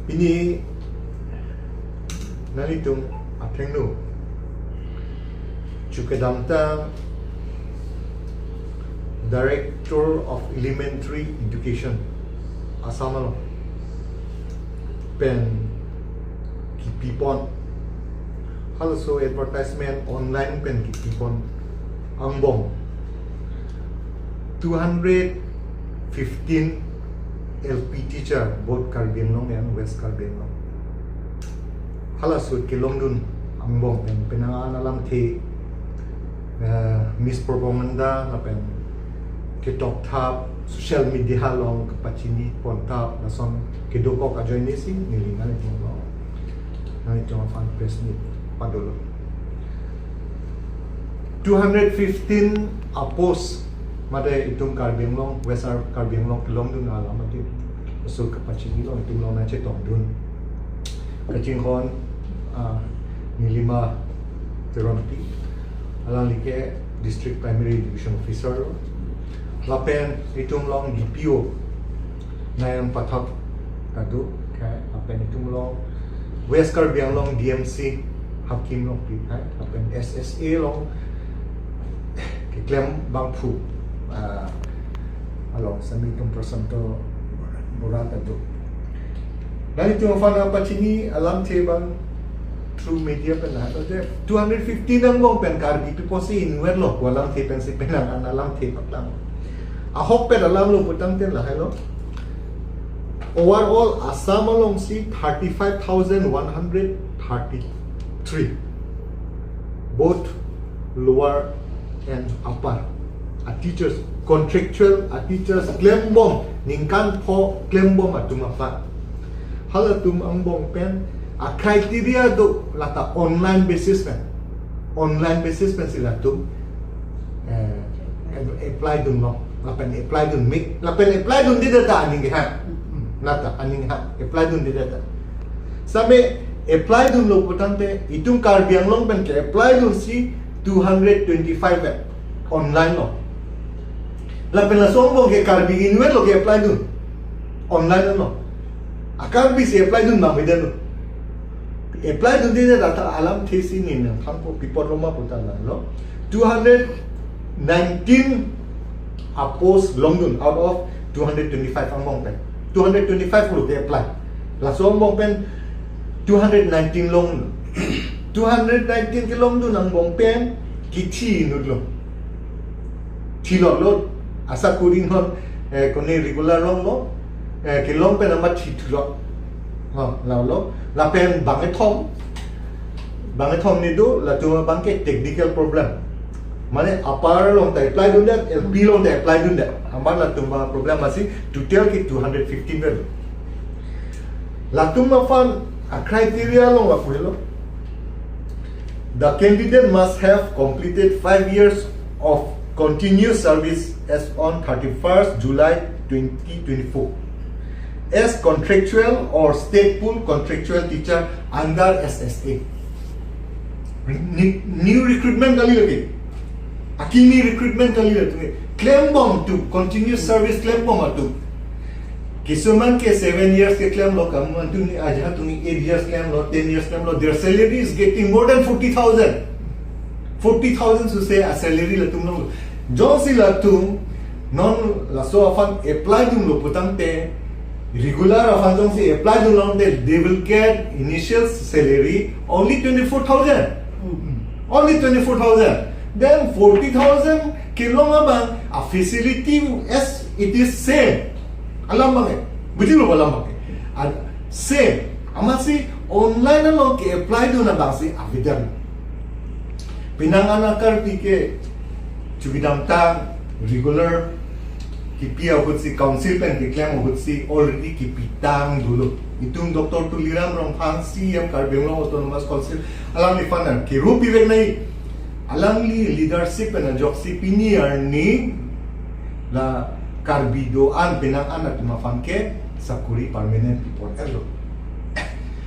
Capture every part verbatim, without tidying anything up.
Pini nanglitum athengno chu kedamtang Director of Elementary Education Assam along pen kipipon, halaso advertisement online pen kipipon angbong two hundred fifteen L P teacher, both Karbi Anglong and West Karbi Anglong. Halaso ahut kelongdun angbong pen penang an alamthe, eh, mispropaganda lapen ketokthap, social media along kepachini ponthap, lason kedokok ajoine si neli nanglitum along, nanglitum aphan press meet padolo. Two hundred fifteen a post mate itum Karbi Anglong, West Karbi Anglong kelongdun alam mate so kepachini along itum along nangchetongdun. Kachinghon, ah, Nilima Teronpi, alangli ke District Primary Education Officer lo. Lapen itum along D P O Nayan Pathak ta do, okay. Lapen itum along West Karbi Anglong D M C Hakim Rongpi, okay. Lapen S S A along keklem abangphu, ah, along sami itum Prasanto Bora ta do. Nanglitum aphan pachini alamthe abang through media pen lahelo je two hundred fifteen angbong pen Karbi pipo si inutvet lo, ko alamthe pensi penang an alamthe paklang. Ahokpet alam lo putangte lahelo. Overall Assam alongsi thirty-five thousand one hundred thirty-three, both lower and upper, a teachers, contractual a teachers klembom, ningkan pho klembom atum aphan. Halatum angbong pen a criteria do, lata online basis pen. Online basis pensi latum, eh, ap-, apply dunlo. Lapen apply dunme, lapen apply dundedet ta aning kehang. Lata aning kehang, apply dundedet ta. Same apply dunlo putangte itum Karbi Anglong pen ke-apply dunsi two hundred twenty-five pen online lo. Lapen laso angbong ke Karbi inutvet lo ke-apply dun. Online lo. A Karbi si apply dun abang beda lo. Apply dundedet ta alamthe si neli nangthanpo, pi apot lo ma puta lahelo. Two hundred nineteen a post longdun out of two hundred twenty-five angbong pen. Two hundred twenty-five lo ke-apply. Laso angbong pen two hundred nineteen long. Two hundred nineteen kelongdun angbong pen kithi inutlo. Thilotlo, asakuri non, eh, kone regular longlo, eh, kelong pen amat thithulot. Ha, lalo. Lapen bangkethom, bangkethom ni do, latum abang ke technical problem. Mane upper along ta apply dundet, L P along ta apply dundet. Amat latum abang problem asi, total ke two hundred fifteen pen. Latum aphan a criteria along lapu helo. The candidate must have completed five years of continuous service as on thirty-first July twenty twenty-four as contractual or state pool contractual teacher under S S A. Ni-, new recruitment kali lagi. Akimi recruitment kali lagi. Klembom atum, continuous service klembom atum. Kisuman ke seven years keklemlo, kamu atum ni aja atum ni eight years klemlo, ten years klemlo, their salary is getting more than forty thousand. Forty thousand suse a salary latum lo. Jongsi latum non laso aphan apply dunlo putangte, regular aphan jongsi apply dunlo te, they will get initial salary only twenty-four thousand. Only twenty-four thousand. Then forty thousand kelong abang, a facility as it is same. Alam abang ke, bujilo alam abang ke. A same. Amatsi online along ke-apply dun abangsi avidam. Penang an a Karbi ke chu kedamtang regular kipi ahut si, council pen keklem ahut si already kipitang dolo. Itum Doctor Tuliram Ronghang, C E M Karbi Anglong Autonomous Council, alangliphan an kiru pivek nai. Alangli leadership pen ajoksi pini arni la Karbi do-an penang an atum aphan ke sakuri permanent pipon-etlo.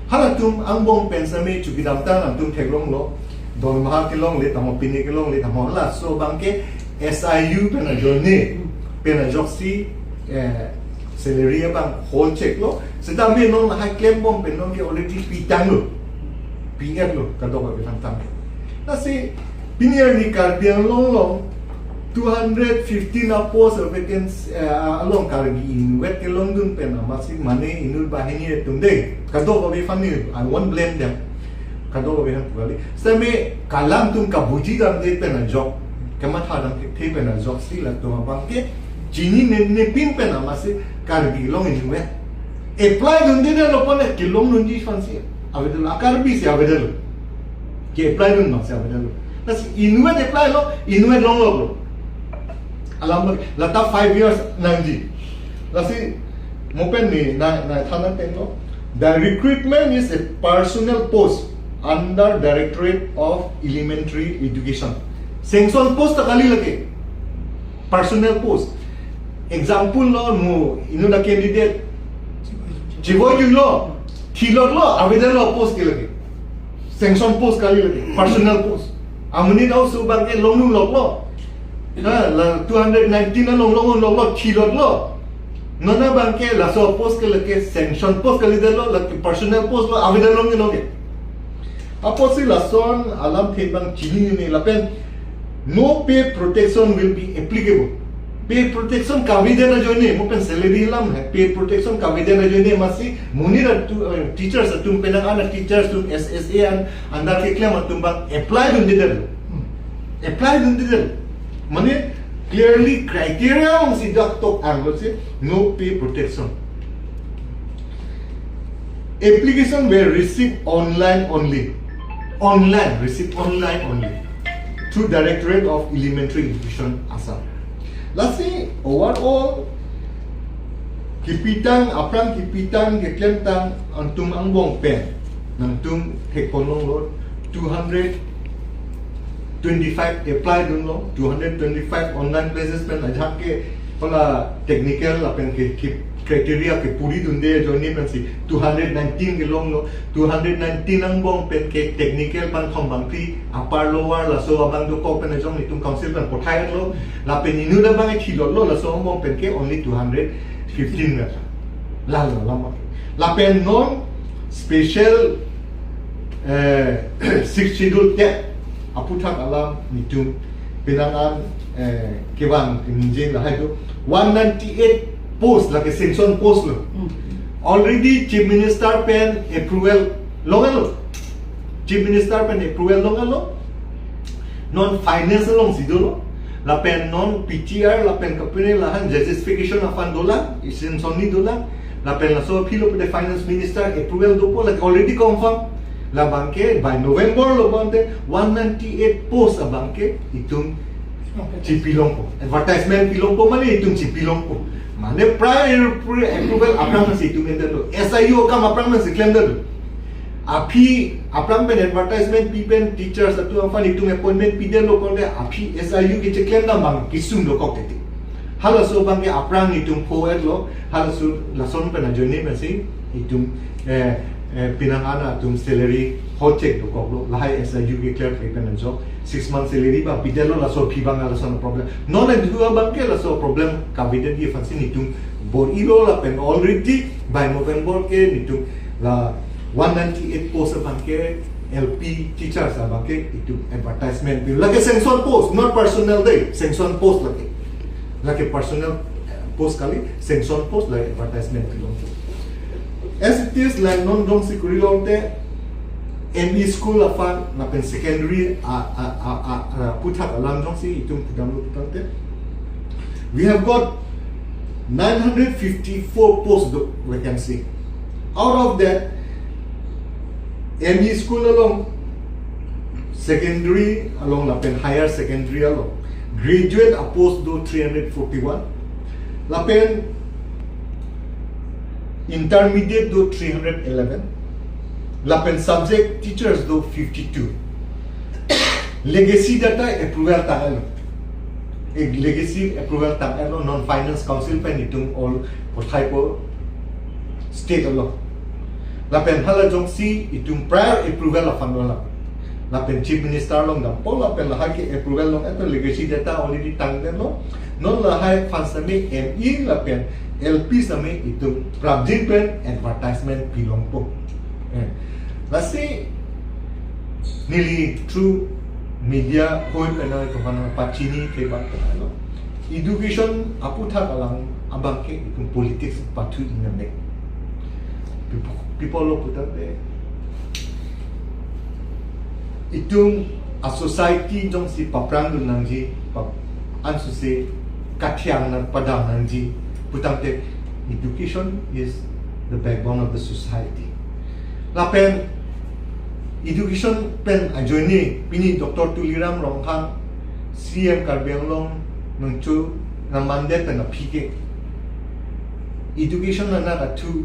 Halatum angbong pen sami chu kedamtang nangtum theklonglo. Dormaha kelongle tamo, pine kelongle tamo, laso abang ke S I U pen ajoine, pen ajoksi, eh, salary abang hold cheklo. Seta me non lahai klembom pen non ke already pitanglo. P F lo, kadokave aphan tang. Lasi pini arni Karbi Anglong along two hundred fifteen a post vacancy, eh, along Karbi inutvet kelongdun pen amatsi mane inut banghini atum de. Kadokave aphan ni, I won't blame them. Kadokave aphan pu kali. Seta me kalang atum kabuji damde pen ajok, kamatha damthe pen ajoksi latum abangke chinine nepin pen amatsi Karbi along inutvet apply dundedetlo, pone kelongdunji aphansi avedetlo, a-Karbi si avedetlo. Ke-apply dun abangsi avedetlo. Lasi inutvet apply lo, inutvet longloklo. Alam lata five years nangji. Lasi mo pen ni na, na than nangtenglo. The recruitment is a personnel post under Directorate of Elementary Education. Sanction post ta kali lake. Personnel post. Example lo, mo inut a-candidate chivoijuilo, thilotlo, avedetlo post ke lake. Sanction post kali lake, personnel post. Amonit aoso abangke longdunloklo. Ha, la two hundred nineteen along longdunloklo, thilotlo. Non abangke laso post ke lake sanction post kalidetlo, lake personnel post lo, avedetlo ngi lake. Apotsi lason alamthe abang chinine lapen no pay protection will be applicable. Pay protection kavedet ajoine, mo pen salary alam he, pay protection kavedet ajoine amatsi monit atum, eh, teachers atum, penang an teachers atum, S S A an under keklem atum abang apply dundedetlo. Apply dundedetlo. Mane clearly criteria alongsi dak tok arlo si no pay protection. Application were received online only. Online, received online only. Through Directorate of Elementary Education, Assam. Lasi overall, kipitang, aphrang kipitang, keklemtang, atum angbong pen. Nangtum thekponlonglo, two hundred twenty-five apply dunlo, two hundred twenty-five online places pen ajahak ke hala technical lapen ke, ke criteria kepuri dunde ajoine pensi two hundred nineteen kelonglo, two hundred nineteen angbong pen ke technical bangthom bangphli, upper lower laso abang dokok pen ajong itum council pen pothai lo, lapen inut abang thilotlo, laso angbong pen ke only two hundred fifteen ra. Lalo lama. Lapen non special, eh, Sixth Schedule tet aphuthak alam nelitum penang an, eh, kevang keningje lahai do. One ninety-eight post lake sanction post lo. Hmm. Already Chief Minister pen approval longlo. Chief Minister pen approval longlo. Non finance alongsi dolo. Lapen non P T R, lapen kapine lahan justification aphan dolang, isin sonni dolang. Lapen laso aphi lo pu te finance minister approval dopo, lake already confirm. Labangke by November lo pu ante one ninety-eight post abangke itum chipilongpo. Advertisement pilongpo mane itum chipilongpo. Mane prior appro-, approval aphrang si itum endetlo. S I U akam aphrang si klemdetlo. Aphi aphrang pen advertisement pi pen teachers atum aphan itum appointment pidetlo konde aphi S I U kecheklem dam abang kesung dokok tete. Halaso abangke aphrang itum pho-etlo, halaso lason pen ajoine pensi itum, eh, eh, penang an atum salary ho check dokoklo, lahai S I U keklemkle pen ajok, six month salary abang pidetlo, laso aphi abang lason problem. Non aduha abangke laso problem kavedet aphansi nelitum bor-ilo lapen already by November ke nelitum la one ninety-eight post abangke L P teachers abangke itum advertisement pi. Lake sanction post, not personnel de, sanction post lake. Lake personnel, eh, post kali, sanction post lake advertisement pilongpo. As it is, like non jongsi kuri longte, M E school aphan, lapen secondary, a, a, a, a, a, aphuthak alam jongsi itum pudamlo pu tangte. We have got nine hundred fifty-four post do-, vacancy. Out of that, M E school along, secondary along, lapen higher secondary along, graduate a post do three hundred forty-one. Lapen intermediate do three hundred eleven. Lapen subject teachers do fifty-two. Legacy data approval tang-etlo. Eh, legacy approval tang-etlo, non finance council pen itum all pothaipo state along. Lapen hala jongsi itum prior approval aphan dolang. Lapen Chief Minister along dampo lapen lahai ke approval along eto legacy data already tangdetlo. Non lahai fund sitame M E lapen L P sitame itum prapjin pen advertisement pilongpo. Eh, lasi neli through media hoi pen nangtum aphan pachini ke bang pen lo. Education aputhak alang abang ke itum politics pathu inam dek. People, people lo puthak de. Itum a society jongsi paprang dun nangji, pap-, ansose kathiang nang padam nangji, putangte education is the backbone of the society. Lapen education pen ajoine pini Doctor Tuliram Ronghang C M Karbi Anglong nangcho nangmandet pen aphi ke education anat athu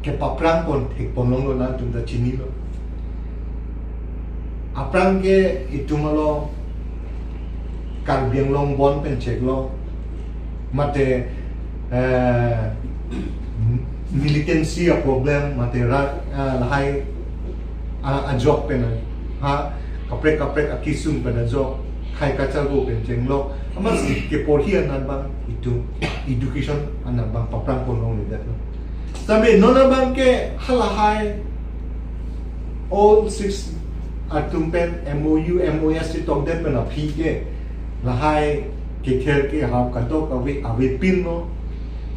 kepaprang pon thek pon longlo, nangtum ta chinilo. Aphrang ke itum along Karbi Anglong bon pen cheklo, mate, eh, militancy a problem, mate ra, ah, lahai, ah, ajok pen, ha kaprek kaprek akisung pen ajok, khai kachargo pen chenglo. Amat si keporhi anat abang itum education anat abang paprang pon longledetlo. Sitame non abang ke halahai all six atum pen M O U, M O S si tokdet pen aphi ke lahai kether ke hap kadok ave, avepinlo.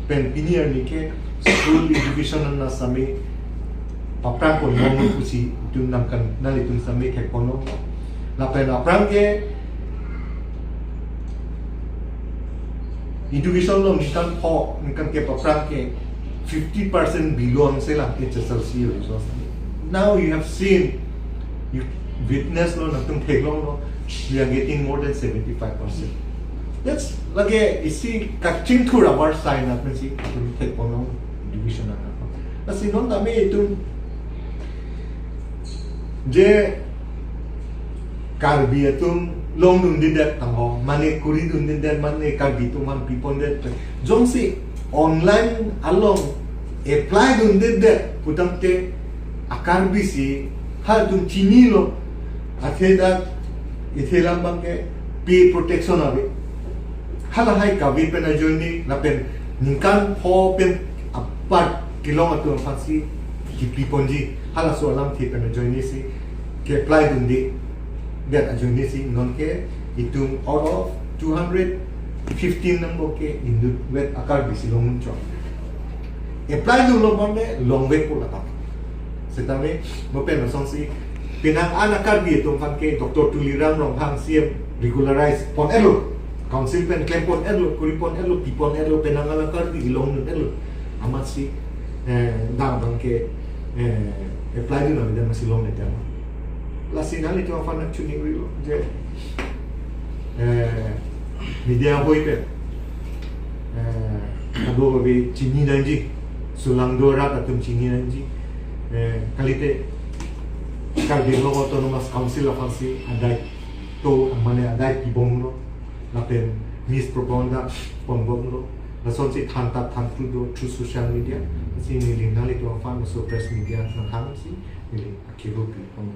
Pen pini arni ke school education anat sitame paprang pon longlo pusi itum nangkan nanglitum sitame thek pon longlo. Lapen aphrang ke education along ningkan pho, ningkan kep aphrang ke fifty percent below ang selang H S L C results. Now you have seen, you witness lo, nangtum theklonglo, we are getting more than seventy-five percent. That's lake isi kachingthur abar sign apensi itum thek pon long education anat. Lasi non tame itum je Karbi atum longdundedet tangho, mane kuridundedet, mane Karbi atum aphan pipondet. Jongsi online along apply dundedet putangte a Karbi si halatum chinilo, athe dak ithe lam abang ke pay protection ave. Halahai kave pen ajoine lapen ningkan pho pen apar kelong atum aphansi kipi ponji, halaso alamthe pen ajoine si ke-apply dundedet ajoine si non ke itum out of two hundred fifteen number ke inutvet a Karbi si longdun chot. Apply dunlo bonde longvekpo ladak. Setame mo pen asonsi penang an a Karbi atum aphan ke Doctor Tuliram Ronghang C M regularize pon-etlo. Council pen klem pon-etlo, kuri pon-etlo, pi pon-etlo, penang an a Karbi longdun-etlo. Amatsi, eh, dak abang ke, eh, apply dun avedet amatsi longledet. Lasi nanglitum aphan nangchiningrilo je, eh, media hoi pen, eh, kadokave chini nangji, sulangdo arat atum chini nangji, eh, kalite Karbi Anglong Autonomous Council aphansi adai to, mane adai pibomlo, lapen mispropaganda ponbomlo, lasonsi than tap than phru do through social media. Lasi neli nanglitum aphan laso press media nanghangsi neli akero pibom.